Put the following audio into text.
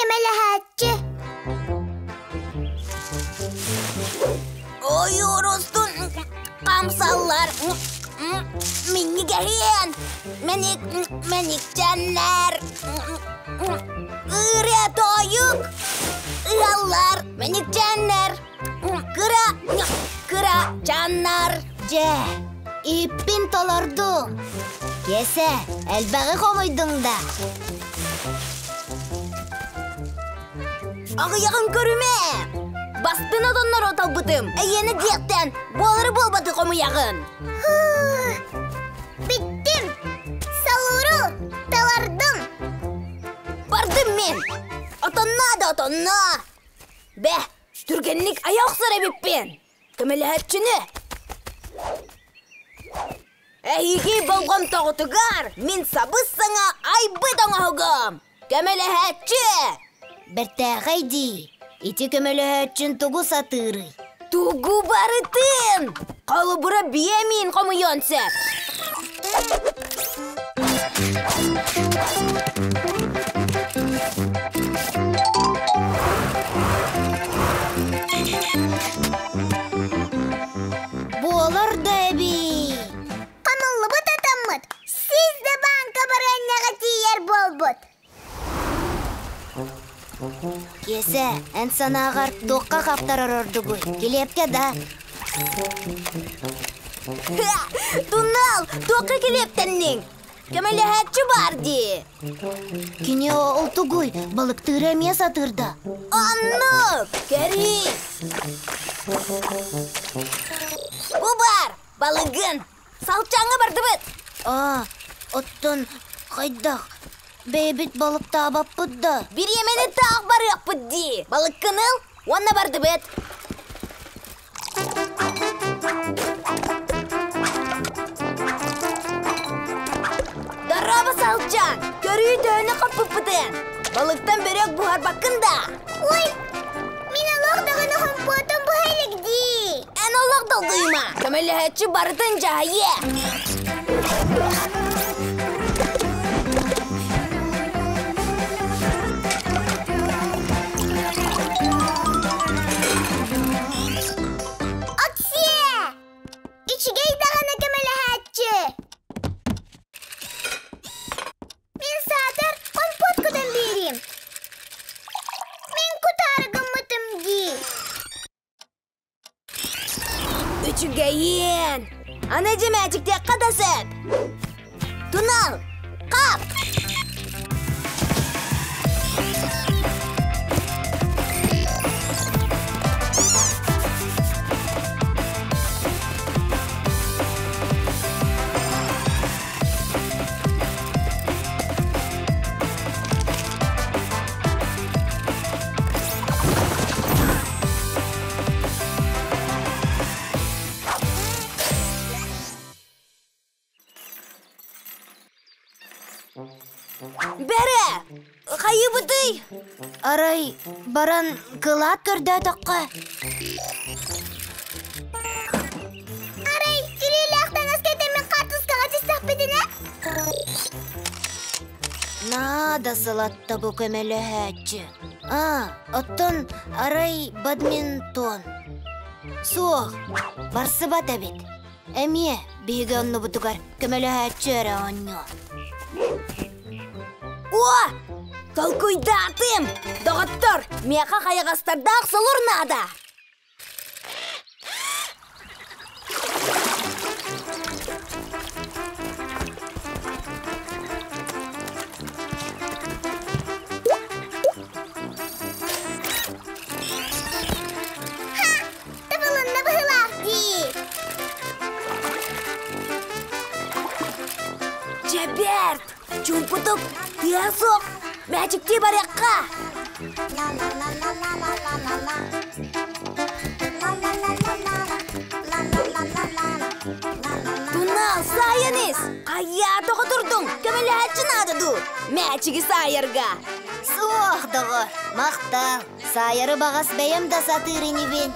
Кэмэлэһээччи Ойуурустун хамсаллар минньигэһиэн мэник мэникчэннэр ырыа тойук ыаллар мэникчэннэр кыра кыра чаннар Дьэ, иппин толордум. Киэсэ, элбэҕи хомуйдуҥ да? Аҕыйаҕын көрүмэ! Бастын отоннору талбытым. Эйиэнэ диэхтэн буолары буолбаты хомуйаҕын. Бүттүм! Салуру талардым! Бардым мин! Отонно да отонно! Бэ, түргэнник айа охсор эбиппин! Көмөлөһөөччүнү! Эһиги болҕомтоҕутугар мин сабыс-саҥа айбыт оҥоһугум! Көмөлөһөөччү! Бэртээхэй дии! Ити көмөлөһөөччүн тугу сатыырый? Тугу барытын! Холобура биэ миин хомуйуон сөп. Буолар да эбии! Хомуллубут атаммыт сис да бааҥка барыанньаҕа тиийэр буолбут. Киэсэ, эн санааҕар туохха хаптарар ордугуй? Килиэпкэ да? Тунал, туохха килиэптэнниҥ? Көмөлөһөөччү баар дии. Кини ол тугуй? Балыктыыры эмиэ сатыыр да? Оннук! Көрүүй! Бу баар, балыгын! Салчааҥҥа бардыбыт! Аа, оттон хайдах? Бэйэбит балыктаабаппыт да? Бириэмэни таах барыахпыт дии! Балыккын ыл уонна бардыбыт! Дорообо, Салчаан! Көрүү төһөнү хаппыппытын! Балыктан бөрөк буһарбаккын да? Ой, мин олох даҕаны хомпуотум буһа илик дии! Эн олох долгуйума! Көмөлөһөөччү барытын дьаһайыа! Оксиэ! Үчүгэй даҕаны көмөлөһөөччү! Мин саатар компот кутан биэриим. Мин кутаары гыммытым дии. Үчүгэйиэн! Аны дьэ мээчиктиэххэ да сөп! Тунал! Хап! Бэрэ! Хайыбытый? Арай баран кылаат көрдөөтөххө? Арай тириилээх таҥас кэтэммин хаартыскаҕа түстэхпитинэ? Наада сылатта бу көмөлөһөөччү. А, оттон арай бадминтон. Суох, барсыбат эбит. Эмиэ биһиги оннубутугар көмөлөһөөччү эрэ оонньуо. О! Толкуйдаатым! Доҕоттор, миэхэ хайаҕастардаах солур наада! Табылынна быһыылаах дии. Дьэ бэрт! Чуумпутук, тыа суох, мээчиктии барыахха! Тунал, саайан ис! Хайаа, тоҕо турдуҥ? Көмөлөһөөччү наада дуу? Мээчиги саайарга! Суох, доҕор, махтал. Саайары баҕас бэйэм да сатыыр инибин.